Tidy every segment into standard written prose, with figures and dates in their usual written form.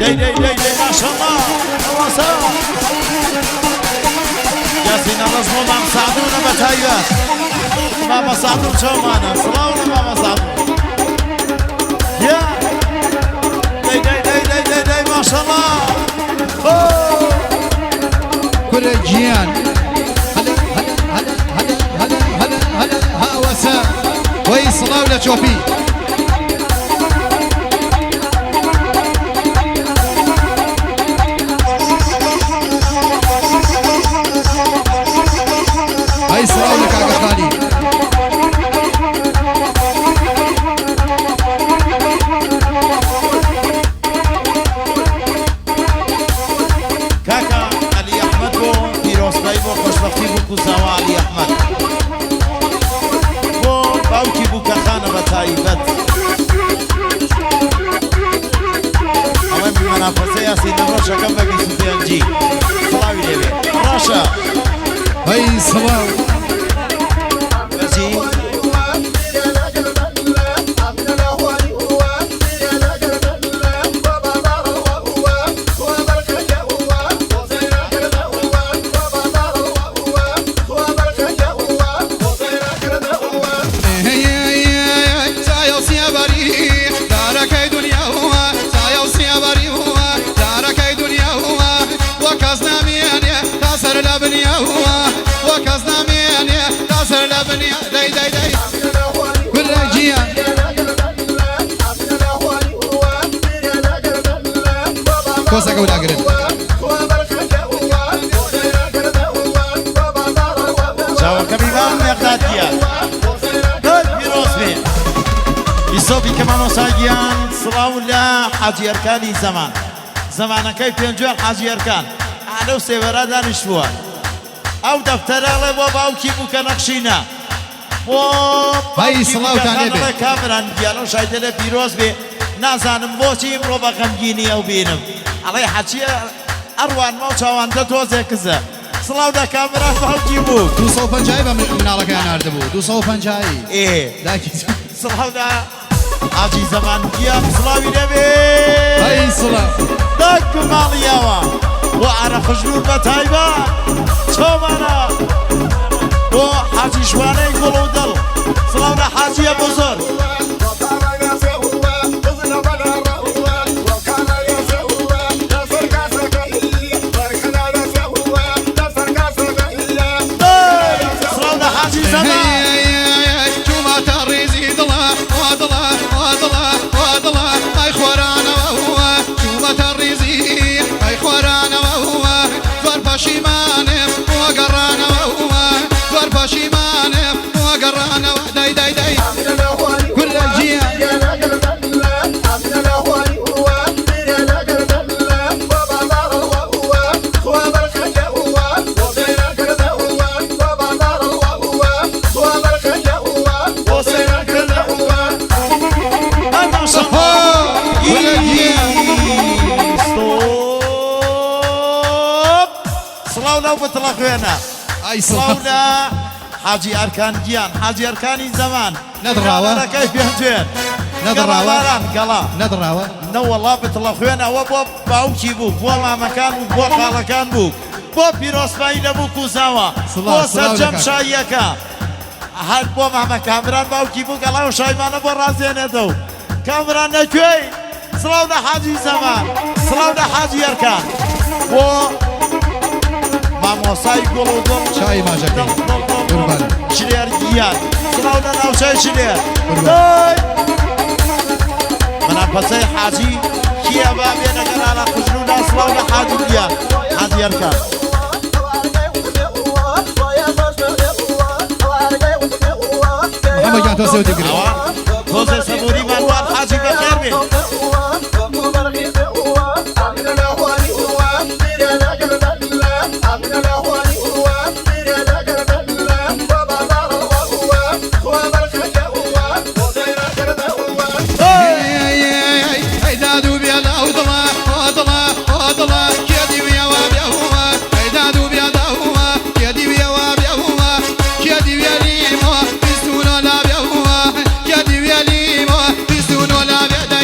دەی دەی دەی دەی ماشەڵڵا ئەوەسە یاسینە ڕەش بۆ مام سەعدونە بە تایبەت مامە سەعدون چاومانە سڵاو لە مامە سەعدون یا دەی دەی دەی دەی دەی دەی ماشەڵڵا کورە گیان هەلە هەلە هەلە هەلە هەلە هەلە هەلە هاوەسە وەی سڵاو لە چۆپی. ئەی سڵاو لە کاکە خالی. کاکە عەلی ئەحمەد بۆ پیرۆزبایی بۆ خۆشبەختی بووک و زاوا عەلی ئەحمەد بۆ باوکی بووکەخانە بە تایبەت ئەڵێم مەنافەسە یاسی نەڕەشەکەم بە 25 سڵاوی لێبێ ڕاشە. ئەی سڵاو. بەجی. کۆسەکە ولاگرن. چاوەکە میوان مێقداد گیان دەست پیرۆز بێ ئیسۆفی کە مامۆستا گیان سڵاو لە حاجی ئەرکانی زەمان زەمانەکەی پێنجوێن حاجی ئەرکان ئا لەو سێوەرا دانیشتووە ئەو دەفتەرە ئەڵێ بۆ باوکی بوو کە نەخشینە بۆ هەی باوکی بوو کە سڵاوتان خان لێبێ. ئەڵێ کامەران گیان ئەو شایدە لێ پیرۆز بێ نازانم بۆچی ئیمڕۆ بە غەمگینی ئەو بینم ئەڵێ حەچیە ئەڕوانمەو چاواندە تۆزێ کزە سڵاو لە کامەران باوکی بوو. 250 بە مناڵەکەیان ناردبوو 250 ئێ داکی سڵاو لە حاجی زەمان گیان سڵاوی لێبێ. هەی سڵاو. دایک ماڵیەوە بۆ ئارە خژنور بە تایبە چۆمانە بۆ حاجی شوانەی گوڵ و دڵ سڵاو لە حاجیە بزرگ. سڵاو لە حاجی زەمان. ئەی ماشەڵڵا. ستۆپ. سڵاو لەو بتڵە خوێنە. ئای سڵاو سڵاو. لە حاجی ئەرکان گیان حاجی ئەرکانی زەمان نەدڕاوە؟ گەڵەکەی پێنجوێن نەدڕاوە؟ گەڵاباران گەڵا نەدڕاوە؟ نەوەڵا بتڵە خوێن ئەوە بۆ باوکی بوو بۆ مامەکان بوو بۆ خاڵەکان بوو بۆ پیرۆزبایی لە بووک و زاوا سڵاو، بۆ سڵاو لە سەرجەم کاکە. شاییەکە هەر بۆ مامە کامران باوکی بوو گەڵا و شایمانە بۆ ڕازێنێتەوە کامران لەکوێی سڵاو لە حاجی زەمان سڵاو لە حاجی ئەرکان بۆ مامۆسای گوڵ و دڵ چای ماجەکەی. دڵ دڵ دڵ دڵ قوربان. شلێر گیان سڵاو لە ناوچەی شلێر قوربان. دای منافەسەی حاجی کیە با بێنە گەلاڵە قوژنودا سڵاو لە حاجی گیان حاجی ئەرکان. محەممەد گیان تۆ سەوتی گرێ. ئەوە تۆزێ سەبوریمان وان حاجی بەخێر بێ.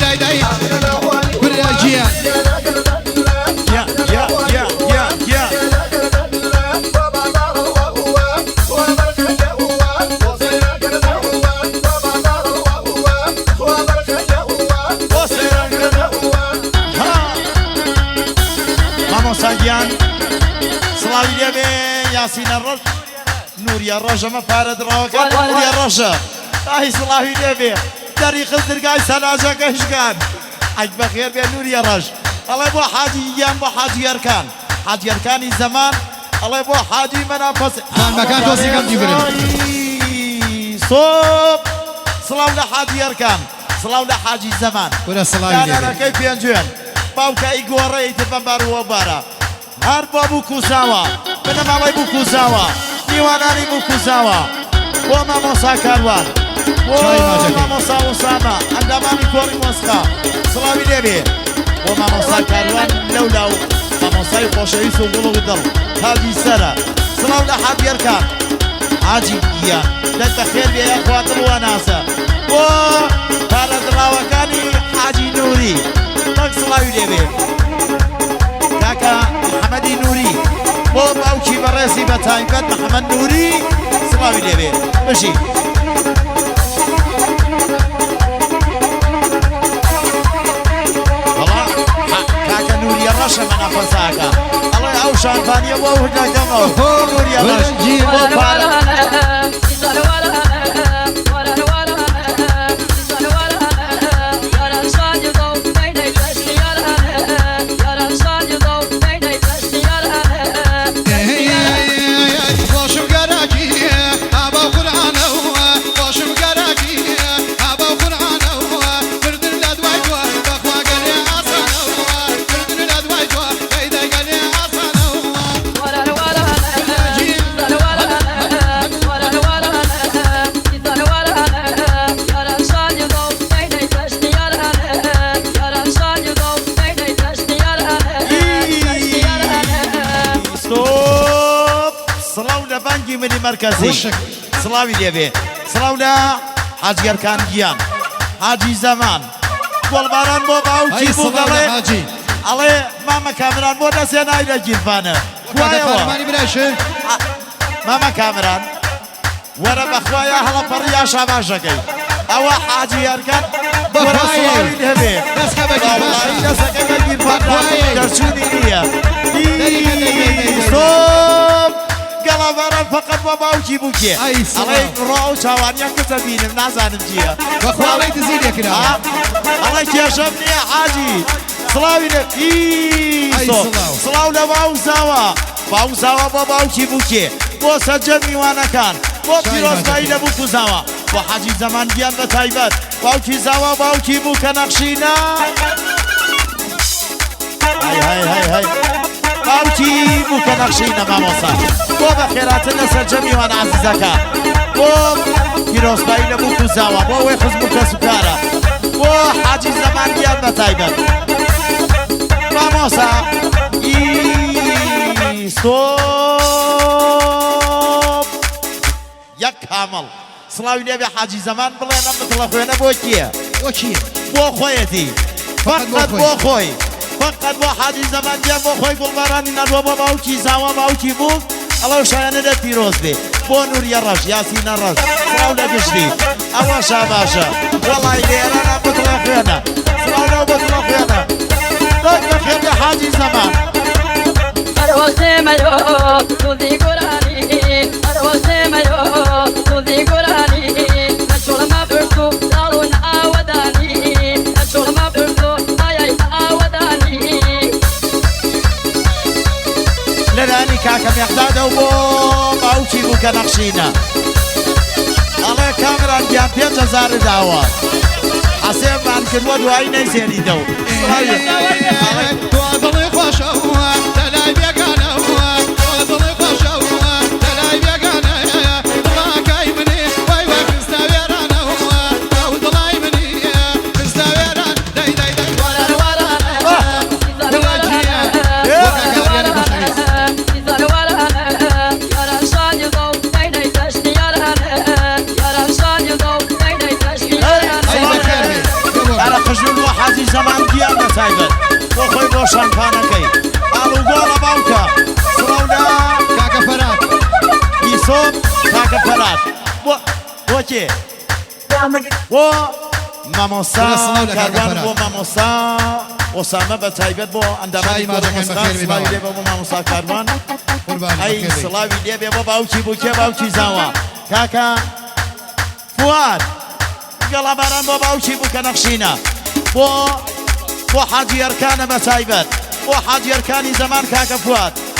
دای دای. گیان سڵاوی لێبێ یاسینە ڕەش نوریە ڕەش ئەمە پارە دڕاوەکە نوریە ڕەشە ئای سڵاوی لێبێ دەری خست درگای سەلاجەکەی شکان ئەک بەخێر بێ نوریە ڕەش ئەڵێ بۆ حاجی گیان بۆ حاجی ئەرکان حاجی ئەرکانی زەمان ئەڵێ بۆ حاجی مەلا پەس خانمەکان تۆزی کەم دیبرن. سۆپ سڵاو لە حاجی ئەرکان سڵاو لە حاجی زەمان کورە سڵاوی لێ بێ. دانەرەکەی پێنجوێن باوکە ئی گۆڕێ ئیتر بەم بار و بارە هەر بۆ بووک و زاوا بنەماڵەی بووک و زاوا میوانانی بووک و زاوا بۆ مامۆسا کاروان بۆ چای ماجەکەی. مامۆسا ئوسامە ئەندامانی کۆڕی مۆسقا سڵاوی لێبێ بۆ مامۆسا کاروان لەولا و مامۆسای خۆشەویست و گوڵ و دڵ تاجی سەرە سڵاو لە حاجی ئەرکان حاجی گیان دەست بەخێر بێ یاخوا دڵ واناسە بۆ پارە دڕاوەکانی حاجی نوری بەک سڵاوی لێبێ کاکە محەممەدی نوری بۆ باوکی بەڕێزی بە تایبەت محەممەد نوری سڵاوی لێبێ بژی. وەڵا کاکە نوریە ڕەشە مەنا فەزاکە ئەڵێ ئەو شامپانیە بۆ هردەکەمەوە نوریە ڕەش بۆ پارە خۆشم گەرەکی ئابا قورعانەوە خۆشم گەرەکی ئابا قورعانەوە مردن لە دوای تۆ بەخوا گەلێ ئاسانەوە مردن لە دوای تۆ دەی دەی گەلێ ئاسانەوە. ستۆپ سڵاو لە بانگی ملی مەرکەزی وشک. سڵاوی لێبێ سڵاو لە حاجی ئەرکان گیان حاجی زەمان گۆڵباران بۆ باوکی ئەی بوو سڵاو لە دەڵێ حاجی. ئەڵێ مامە کامران بۆ دەسێ نای لە گیرفانە کاکە وایەوە قارەمانی برایشێ مامە کامران وەرە بەخوایە هەڵەپەڕی یا شاباشەکەی ئەوە حاجی ئەرکان وەرە بەخوایەی. سڵاوی لێبێ دەستکە بە گیرفان. وەڵڵاهی دەستەکەی بە گیرفان بەخوایەی. دەرچوونی نییە دەریکە دەی دەی دەی دەی. ستۆپ گەڵاباران فەقەت بۆ باوکی بووکێ ئەی سڵاو. ئەڵێ ڕۆ ئەو چاوانیان کچە بینم نازانم چییە بەخوا ئەڵێی دزی لێکراوە. ئەڵێ کێشەم نییە حاجی سڵاوی لێ ئەی ئیسۆ سڵاو. سڵاو لە باوک زاوا باوک زاوا بۆ باوکی بووکێ بۆ سەرجەم میوانەکان بۆ چای پیرۆزبایی ماجەکەی. لە بووک و زاوا بۆ حاجی زەمان گیان بە تایبەت باوکی زاوا باوکی بووکە نەخشینە هەی هەی هەی هەی باوکی بووکە نەخشینە مامۆسا بۆ بەخێراتن لە سەرجەم میوان عەزیزەکە بۆ پیرۆزبایی لە بووک و زاوا بۆ ئەوەی خزم و کەسوکارە بۆ حاجی زەمان گیان بە تایبەت مامۆسا ئیسۆپ یەک کامڵ سڵاوی لێبێ حاجی زەمان بڵێن ئەم بتڵە خوێنە بۆ کێیە؟ بۆ کێیە؟ بۆ خۆیەتی فقط بۆ فقط خۆی. بۆ خۆی فقط بۆ حاجی زەمان گیان بۆ خۆی گوڵبارانی ناردووە بۆ باوکی زاوا باوکی بووک ئەڵەو شایانە لە پیرۆز بێ بۆ نوریە ڕەش یاسینە ڕەش سڵاو لە گشتی ئەوە شاباشە وەڵای لێرەنا بتڵە خوێنە سڵاو لەو بتڵە خوێنە دەک بەخێر بێ حاجی زەمان. لەلایەنی کاکە مێقدادەوە بۆ باوکی بووکە نەخشینە ئەڵێ کامران گیان 5000 داوە حەسێنمان کردووە دوایی نەیزێنیتەوە سڵاوی ئەڵێ تۆ دڵی خۆشەوە لەلای بێگانەوە تۆ دڵی خۆشەوە لەلای بێگانەیە دڵاکای منی وای وای خستە وێرانەوە ئەو دڵای منی خستە وێران دەی دەی دەی دڵاکیە بۆ کاکە ئاریانی خۆشەویست. ئەی بەخێر بێ. ئەرە قژون بۆ حاجی زەمان گیان بە تایبەت بۆ خۆی بۆ شامپانەکەی ئاڵوگۆڕە باوکە سڵاو لە کاکە فەرات ئیسۆپ کاکە فەرات بۆ بۆ کێ بۆ مامۆستا سڵاو لە کاکە کاروان فەرات. بۆ مامۆستا ئۆسامە بە تایبەت بۆ ئەندامانی شای ماجەکەی کۆڕ بەخێر بێی سڵاوی باوە. لێ بێ بۆ مامۆستا کاروان. قوربانی ئەی بەخێر بێی. سڵاوی لێ بێ بۆ باوکی بووکێ باوکی زاوا کاکە فواد. گەڵاباران بۆ باوکی بووکە نەخشینە بۆ بۆ حاجی ئەرکانە بە تایبەت بۆ حاجی ئەرکانی زەمان کاکە فواد.